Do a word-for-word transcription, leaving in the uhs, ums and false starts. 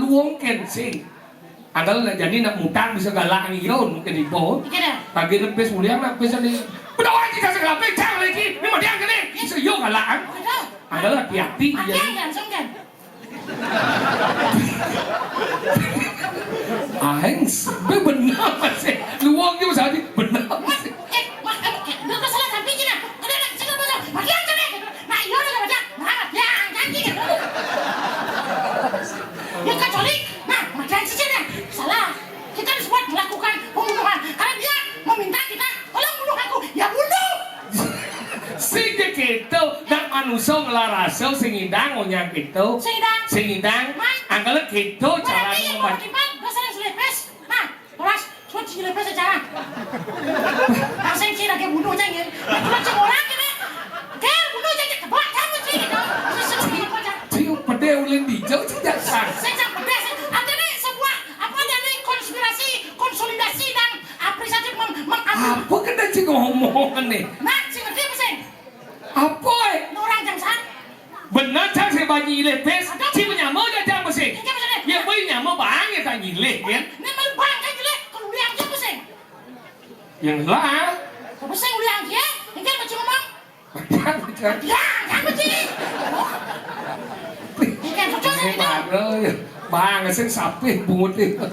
Luung kén sing. Anggal nak jani nak mutang bisa galak ang ieu mungkin ibu. Iya dah. Lagi nepis muliang nak bisa di. Udah wajib kasih galak pecah lagi. Ini mah dia gini. Bisa yo galak ang. Udah. Anggal hati-hati. Mati jadi aja langsung kan. Aing sampai bener masih luang juga masih bener masih. Eh, wah, eh, eh, udah salah sampai cina. Udah, udah, cina udah. Mati aja deh. Nah, iya udah baca. Nah, ya, janji. Ya kecuali, nah, mati aja deh. Salah. Kita harus buat melakukan pembunuhan karena dia meminta kita tolong bunuh aku. Ya bunuh. Sing gé kéto, da manusa nglarasa sing ngidang onyang kéto. Sing ngidang. Sing ngidang. Anggal kéto cara. Berarti yang mau timbal dosa yang sudah pes. Nah, horas, suci sudah pes secara. Asing sih lagi bunuh aja ya. Cuma cuma orang ini. Dia bunuh aja kebak kamu sih gitu. Sing pedé ulin dijau sing dasar. Sing pedé sih. Artinya sebuah apa, ada nih konspirasi, konsolidasi dan apresiasi mem, mem, apa kena cing ngomong nih? Nah, sing ngerti apa sih? Apa? Orang jangsan. Bener cang sing banyi ilih pis. Cing nyama aja cang besi. Ya boy nyama bang ya tak nyilih ya. Ini mah bang kan jelek, kalau uliang aja pusing. Yang lah. Pusing uliang ya. Ini kan macam ngomong. Ya, kan pusing. Ini kan cocok sih itu. Bang, sing sapih bungut itu.